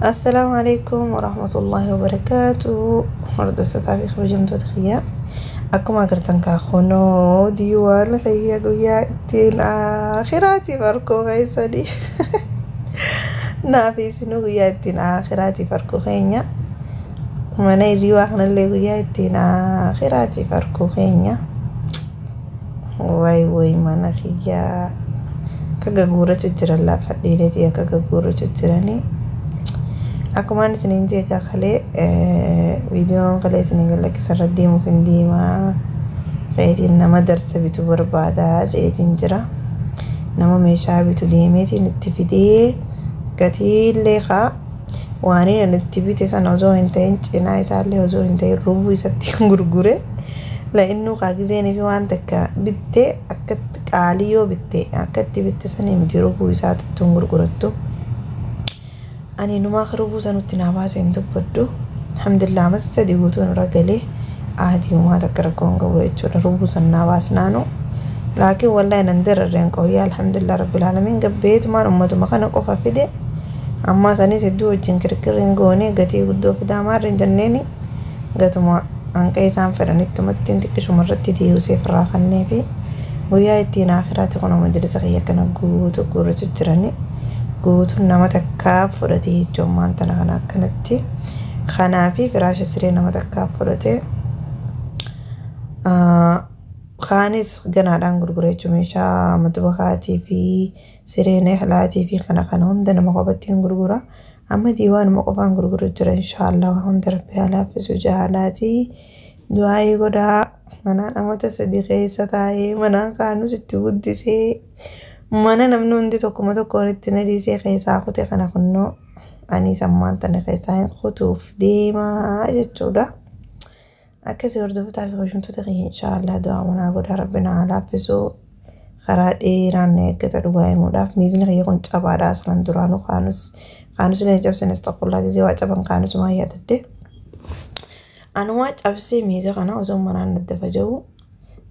Assalaamu alaikum warahmatullahi wabarakaatu. Hordoftoota fi kabajamtoota kiyyaa. Akkuma agartan kaa kunoo diiwaan kiyya guyyaa ittiin akhiraatiif arkoo keessanii. Naaf isinuu guyyaa ittiin akhiraatiif arkoo keenya. Mana hiriyaa kanallee guyyaa ittiin akhiraatiif arkoo keenya. Waay waay mana kiyyaa. Akka gaguurrachuu jiran laaffadhiileetii akka gaguurrachuu jiranii. Akkumaan isiniin jeeqaa kalee viidiyoon kalee isiniin galakkisa irra deemuuf hin deemaa. Feetiin nama darsa bitu barbaadaa jeetiin jira. Nama meeshaa bitu deemeetiin itti fidee gatiillee kaa waan inni itti bite sana osoo hin ta'in cinaa isaallee osoo hin ta'in rubuu isatti gurgure. La'innuu kaa gizeenii fi waan takka bittee akkatti qaalii yoo bitte akkatti bitte sanii miti rubuu isaatti ittiin gurgurattu. Ani numaa rubuu sanutti naa baasee hin dubbadhu. Alhamdulillah amas sadi guutuun irra galee aadii uumaa takka rakkoo hin qabu jechuudha. Rubuu san naa baasnaanu. Laakiin wallahi nan dararreen qawwee alhamdulillah rabbil aalamiin gabbeetumaan ummatuma kana qofa fide. Ammaa sanis hedduu wajjin kirkirri hin goone gatii guddoo fidaa maarri hin jenneeni gatuma hanqa isaan fedhanittumatti xiqqishuma irratti deebisee firraa kannee fi guyyaa ittiin akhiraatti kun majlisa kiyya kana guutuu guurratu jirani. Guutuun nama takkaa fudhate jechuun maan tana kana akkanatti. Kanaa fi firaasha siree nama takkaa fudhate. Kaanis ganaadhaan gurgure jechuun meeshaa matubakaatii fi siree nehlaatii fi kana kana hunda nama qophatti hin gurgura. Amma diiwaanuma qofaan gurguru jira inshaallah hunda rabbi haa laaffisu jaalaatii. Du'aayii godhaa manaan amata sadi keessa taa'ee manaan kaanus itti guddisee mana namni hundi tokkuma tokkoon itti na dhiisee keessaa kute kana kunnoo ani sammaan tana keessaa hin kutuuf deemaa jechuudha. Akkasii hordoftoota fi kabajamtoota kiyya inshaallah du'aa manaa godhaa rabbi na haa laaffisu. Karaa dheeraan na eeggata dhugaa himuudhaaf miizni kiyya kun cabaadha aslan duraanuu kaanus kaanus illee cabsine astagfirullah gisee waa caban kaanus maa yaadadde. Anumaa cabsee miiza kana osoo manaan daddafa jiru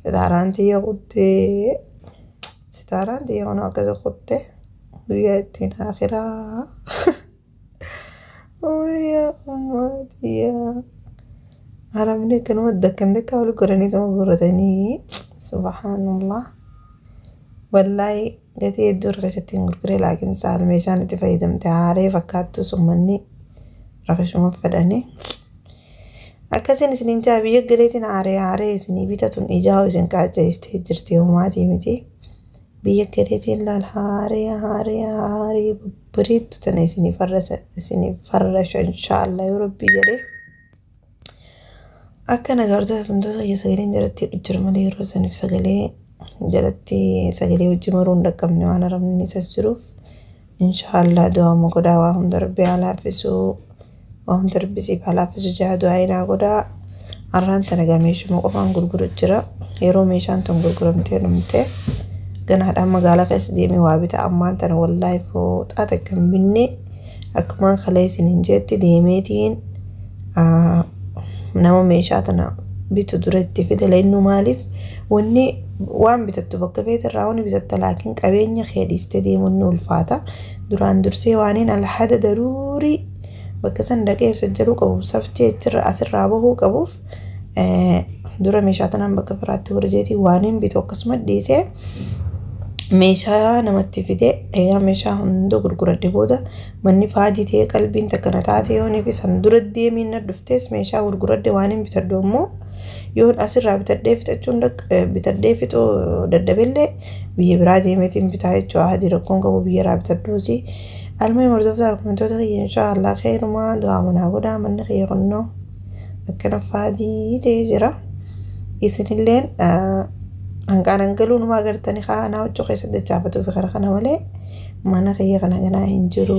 sitaaraan tiyya kuttee sitaaraan tiyya kun akkasi kuttee guyyaa ittiin akhiraa. Wayyaa ummaa tiyyaa. Arabni akkanuma dakkan dakkaa wal godhanii tuma guurratanii subhaanallah. Wallaahi gatii hedduu rakashatti hin gurgure laakiin saal meeshaan itti fayyadamte haaree fakkaattus uummanni rakashuma fedhanii. Akkasiin isiniin jaa biyya galeetiin haaree haaree isinii bitatuun ijaa isin qaacceessitee jirti homaatii miti. Biyya galeetiin laal haaree haaree haaree babbareeddu tana isinii farrasha isinii farrasha inshaallah yoo rabbi jedhee. Akka nagartoota wantoota kiyya sagaleen jalatti jira malee yeroo saniif sagalee jalatti sagalee hojii maruu hin dhaqqabne waan arabni isas jiruuf inshaallah du'aama godhaa waa hunda rabbi haa laaffisu waa hunda rabbi siif haa laaffisu jaa du'aa inaa godhaa. Har'aan tana gaa meeshuma qofaan gurguru jira yeroo meeshaan tun gurguramtee dhumte ganaadhaan magaalaa keessa deemee waa bita ammaan tana wallaahi fooxaa takka hin binne akkumaan kalee isiniin jeetti deemeetiin nama meeshaa tana bitu dura itti fide leennu maaliif wanni waan bitattu bakka feete irraa wanni bitatta laakiin qabeenya kee dhiistee deemuun ni ulfaata. Duraan dursee waaniin alhada daruurii bakka san dhaqee ibsa jedhuu qabuuf saftii achirra asirraa bahuu qabuuf dura meeshaa tanaan bakka firaatti horjeetii waaniin bitu akkasuma dhiisee meeshaa namatti fide egaa meeshaa hunda gurguradhe booda manni faajii ta'ee qalbiin takka na taate yoonii fi san dura deemiin na dhuftes meeshaa gurguradhe waaniin bitadhu ammoo yoon asirraa bitadhee fixachuun bitadhee fixuu dadhabillee biyya biraa deemeetiin bitaa jechuudha. Adii rakkoon qabu biyya irraa bitadhuusi. Almee hordoftoota komentoota kiyya inshaallah khairumaa du'aa manaa godhaa manni kiyya kunnoo akkana faadii ta'ee jira. Isinilleen hanqaan hangaluu numa agartanii kaanaa huccuu keessatti dachaafatuu fi kana kana malee mana kiyya kana ganaa hin jiru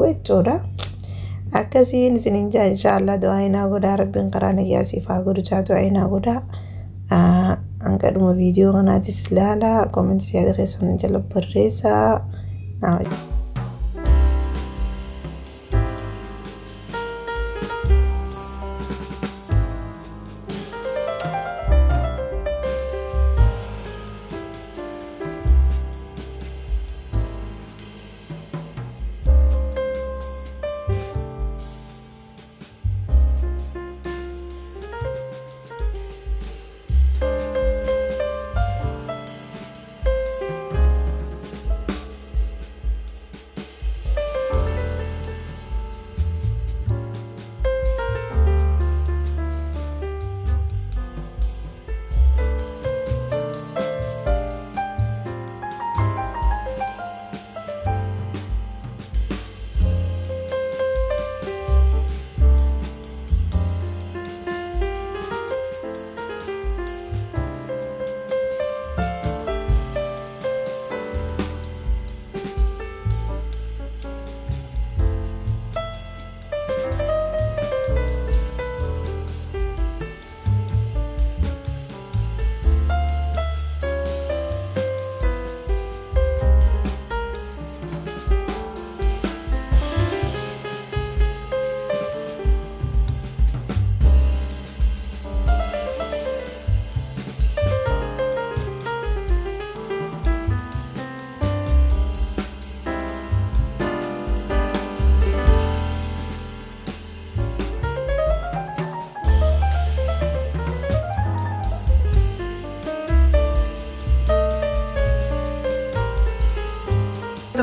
jechuudha. Akkasiin isiniin jaa inshaallah du'aa inaa godhaa rabbiin karaa nagyaa siif haa godhu jaa du'aa inaa godhaa. Hanqadhuma viidiyoo kanaatis ilaalaa koomentii yaada keessan jala barreessaa. Naa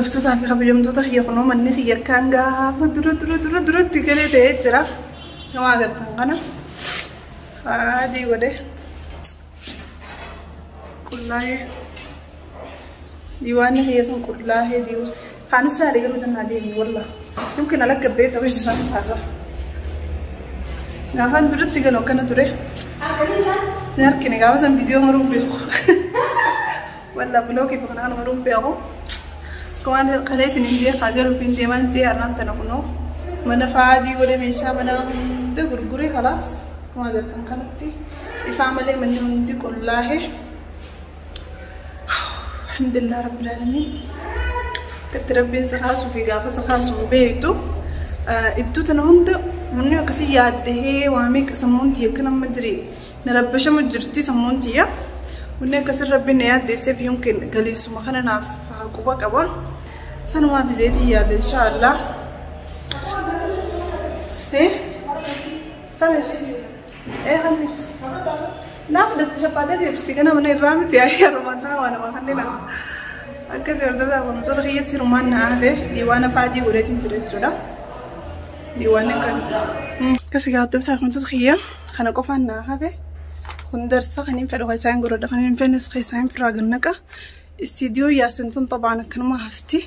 Hordoftootaa fi kabajamtoota kiyya, kunoo manni kiyya akkaan gaafa dura dura dura duratti galee ta'ee jira. Nama agartan kana adii godhe qullaa'ee diiwaanni kiyya sun qullaa'ee diiwa kaanus laalee garuu jannaa deemi walla yumkin ala gabbee ta'uu jiraan isaarra. Gaafaan duratti galu akkana ture. Ni harkine gaafa san viidiyoo maruun beeku. Walla bilookii kanaan maruun beeku. Kumaan kalee isin hin jee haa galuuf hin deeman jee har'aan tana kunoo mana faadii godhe meeshaa mana hunda gurguree khalaas akkuma agartan kanatti ifaa malee manni hundi qullaa'ee. Alhamdulillah rabbil alamin. Gatti rabbiin si kaasuu fi gaafa si kaasuu beektu. Iddoo tana hunda manni akkasii yaaddahee waa meeqa sammuun tiyya akka nama jire na rabbashamu jirti sammuun tiyya. Wanni akkasii rabbiin na yaaddeesseef yookiin galiisuma kana naaf quba qaba. Sanumaaf zeetii yaada inshaallah. Eh? Sami? Eh, hanni? Naaf datti shaphaatee deebistee gana mana irraa miti yeroo tana waa nama kanneen akkasii hordofaa wantoota kiyyatti hirumaan na hafe diiwaana faadii godheetiin jira jechuudha. Diiwaanni kan akkasii hordofaa wantoota kiyya kana qofaan na hafe kun darsa kan hin fedhu keessaa hin godhadha kan hin fedhes keessaa hin firaa gannaqa. Istiidiyoo yaasin tun xabaan akkanuma hafti.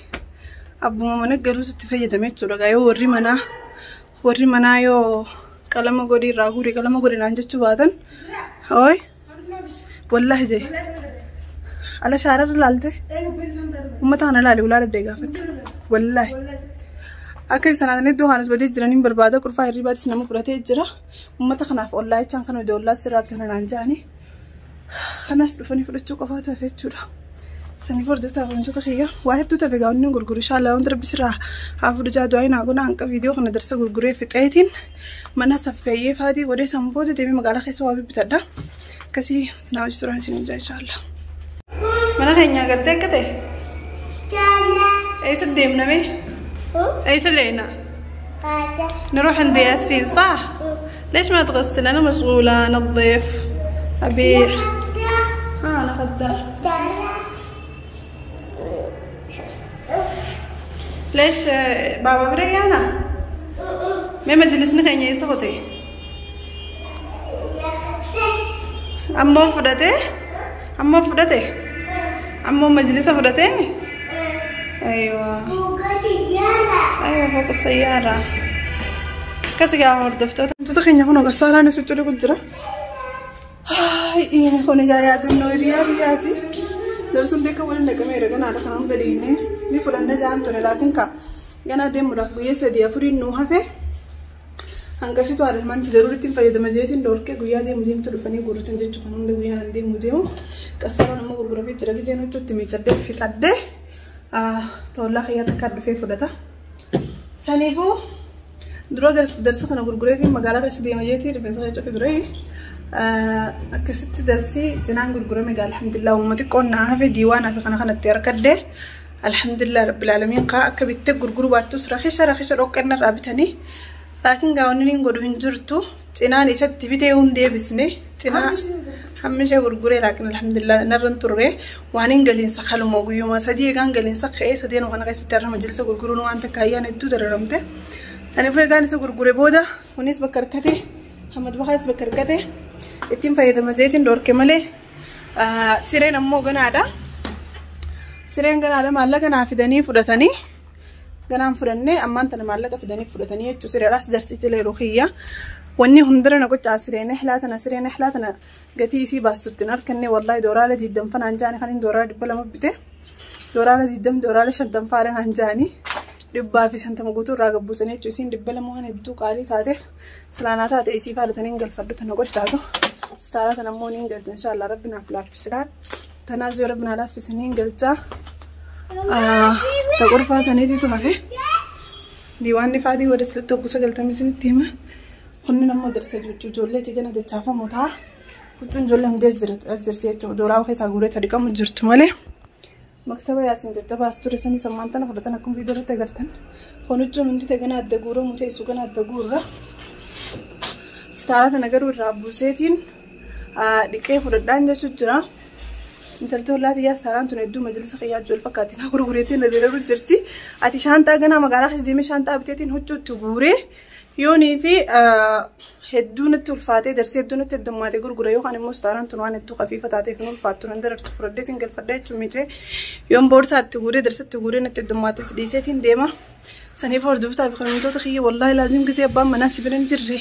Abbuma mana galuutu itti fayyadame jechuudha. Yoo warri manaa yoo qalama godhi irraa guuri qalama godhi naan jechuu baatan. Hooy. Wallaahi jee. Ala shaararra laalte? Uummata kana laali ulaa daddee gaafadha. Wallaahi. Akka isaan iddoo kanas badee jiraniin barbaada qurfaa hirribaatis nama fudhatee jira. Uummata kanaaf ollaa jechaan kan hojii ollaa sirraa bitana naan jedhanii. Kanas dhufanii fudhachuu qofaatu hafe jechuudha. Sanii hordoftaa wantoota kiyya waa hedduu tafe gaa'onni gurguru inshallah wanta rabbi sirraa haa fudhu jaa du'aa naa godha hanqa viidiyoo kana darsa gurguree fixeetiin mana saffeeyyee faatii godhee san booda deemee magaalaa keessa waa bibbitadha. Akkasii naa hojii turan isin jaa inshallah. Mana keenya agartee akka ta'e? Eessa deemna mee? ايش لينا؟ نروح عند ياسين صح؟ ليش ما تغسل؟ انا مشغولة انظف ابيع. ها انا اخذتها. ليش بابا بري انا؟ ما مجلسنا خيني يسقطي. أمو فرته؟ أمو فرته؟ أمو مجلسة فرته؟ أيوة. أيوة فوق السيارة. كذا قاعد هردفتو. تتخيل هنا قصارى أنا شفت لك قدرة. هاي هنا جايات النوريات. درسون ديك وين نكمل رجعنا على خنام دلينه. نفرنا جام ترى لكن كا جانا ديم مركبية سديا فرين نوها في. هنكسي تو على المان ضروري تيم فايدة مجيتين دورك جويا ديم مديم تلفني غورتين جت خنام دغيا ديم مديم. كسرنا نما غربي ترى جينا تشوت ميتشد في تده. طولة هي تكاد في فدته. سانيفو درو درس خنا غرغريتي مقالة بس ديم مجيتي ربنا سجى في دري. كست درسي جنان غرغرة مقال الحمد لله وما تكون في ديوان في خنا خنا تيركده الحمد لله رب العالمين قا كبت غرغرو باتوس رخيصة رخيصة روكنا رابطني لكن قاونين غدو هنجرتو جنان إسات بيتهم دي بسنة جنان همشة غرغرة لكن الحمد لله نرن ترى وانين قالين سخلوا موجيو ما سدي كان قالين سخ إيه سدي أنا وأنا قايس ترى مجلس غرغرو نوان تكايا ندو ترى رمته سنفر قال سغرغرة بودا ونيس بكركته حمد بخاس بكركته التيم فايدة مزيتين دور كمله سيرين أمو جنادا سيرين جنادا مالك أنا فداني فدتني جنام فدني أما أنت مالك فداني فدتني تسير راس درسي تلي روحية وإني هندرنا كنت عسرين إحلاتنا سرين إحلاتنا جتي سي باستوتنار كني والله دورالة دي الدم فانا عنجاني خلين دورالة بلا مبته دورالة دي الدم دورالة شدم فارن عنجاني دبا في سنت مقطور راقب بوسنة تسين دبا لما هندوك علي تاته سلانات تاته سي فارتنين قل فردو تنقول تاته ستارة تنمون قلت إن شاء الله ربنا في في سرار تنازل ربنا لا في سنين قلت تقول سنتي تهفي ديوان فادي ورسلت قصة قلت مزين التيمة خلنا نما درس جولتي جنا دتشافة متعة كنت نجولهم دزرت أزرت دورا وخيس عقولة هذيك مجرت ماله مكتبة ياسين تتبع أستوري سني سمانتنا فلتنا كم فيديو تجرتن خنوج من دي تجنا الدجورة متى يسوقنا الدجورة ستارة نجار والرابوسيتين دكيف ردان جت جرا Intalti hollaa xiyyaa saaraan tun hedduu majlisa qiyyaa jiru fakkaatiin haa gurgureetiin na dalagu jirti. Ati shaantaa ganaa magaalaa keessa deemee shaantaa biteetiin huccuutti guuree yoonii fi hedduu natti ulfaatee darsee hedduu natti heddummaatee gurgure yookaan immoo saaraan tun waan hedduu khafiifa taateef hin ulfaattu nan darartu fudhadheetiin galfadha jechuun micee yoon boorsaa itti guuree darsatti guuree natti heddummaatee dhiiseetiin deema. Saniif hordoftaa fi kabajamtoota kiyya wallaahi laazim gisee abbaan manaa si bira hin jirre.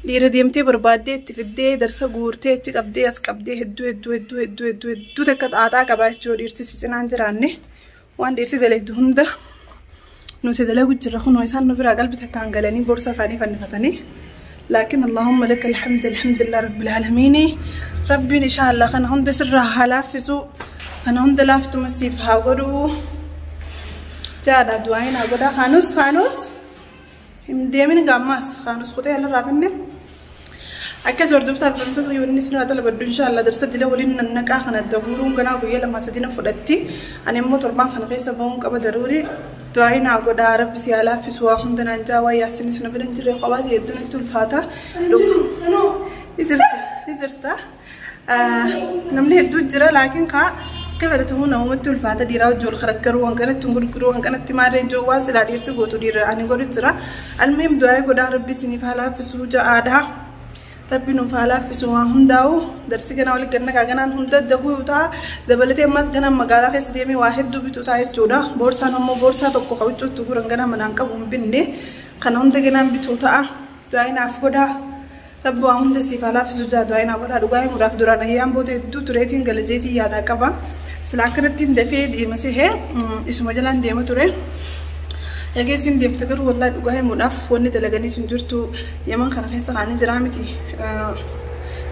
Dhiira deemtee barbaaddee itti fiddee darsa guurtee achi qabdee as qabdee hedduu hedduu hedduu hedduu hedduu hedduu takka xaaxaa qabaa jechuudha dhiirti si cinaan jiraanne waan dhiirsi dalagdu hunda nuti dalagu jirra kunoo isaan nu biraa qalbi takkaan galanii boorsaa isaanii fannifatanii. Laakiin Allahumma laka alhamdu alhamdulillah rabbil aalamiin rabbiin insha Allah kana hunda sirraa haa laaffisu kana hunda laaftuma siif haa godhu jaadha du'aayin haa godhaa kaanus kaanus hin deemin gaammaas kaanus kutee alarraa finne. Akkas hordoftaa fi barumsa yoo inni sinirraa talabaddu insha Allah darsa dila waliin nannaqaa kana daguuruun ganaa guyyaa lama sadii na fudhatti. Ani immoo torbaan kana keessa bahuun qaba daruuri. Du'aayin haa godhaa rabbi si haa laaffisu waa hunda naan jaa waa yaasin isin bira hin jirre qobaati hedduu natti ulfaata. Ni jirta ni jirta. Namni hedduu jira laakiin kaa akka fedhatamu namumatti ulfaata dhiiraa wajji wal karakkaruu waan kanatti gurguruu waan kanatti maarreen jiru waan silaa dhiirti gootu dhiira ani godhu jira. Almuhim du'aayi godhaa rabbi isiniif haa laaffisu ja'aadha. Rabbi nuuf haa laaffisu waan hundaa'u darsi ganaa walitti ganna ganaan hunda daguu ta'a dabalatee ammas ganaan magaalaa keessa deemee waa hedduu bitu ta'a jechuudha. Boorsaan ammoo boorsaa tokko ka huccuutti guuran ganaa manaan qabu hin binne kana hunda ganaan bituu ta'a. Du'aayi naaf godhaa. Rabbi waa hunda siif haa laaffisu jaa du'aayi naaf godhaa dhugaa himuudhaaf duraan ayyaan booda hedduu tureetiin galajeetiin yaadaa qaba. Silaa akkanatti dafee deema sehee isuma jalaan deema ture. Egeessin deemte garuu wallaahi dhugaa himuudhaaf wanni dalaganii sun jirtu Yaman kana keessa kaanii jiraa miti.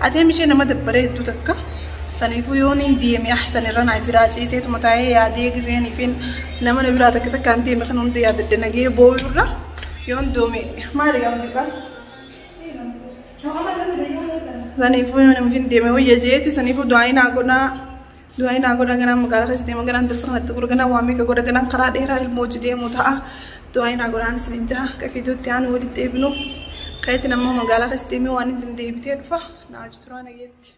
Ateem ishee nama dabbaree hedduu takka. Saniifuu yoon hin deeme ahsan irra naa jiraa ciiseetuma taa'ee yaadee giseenii fi nama na biraa takka takkaan deeme kan hunda yaadadde nagee booyurra yoon doome maali gaa muuziqaa? Saniifuu yoon hin deeme wayya jeeti saniifuu du'aayi naa godhaa. Du'aayi naa godhaa ganaan magaalaa keessa deema ganaan darsa kanatti gurgura ganaan waa meeqa godha ganaan karaa dheeraa ilmoo hojii deemu ta'a. Du'aayi naa godhaan isin jaha qafiituutti aanu walitti deebinu. Kayetti nammoo magaalaa keessa deemee waan hin deebitee dhufa. Naa hojii turaan dhageetti.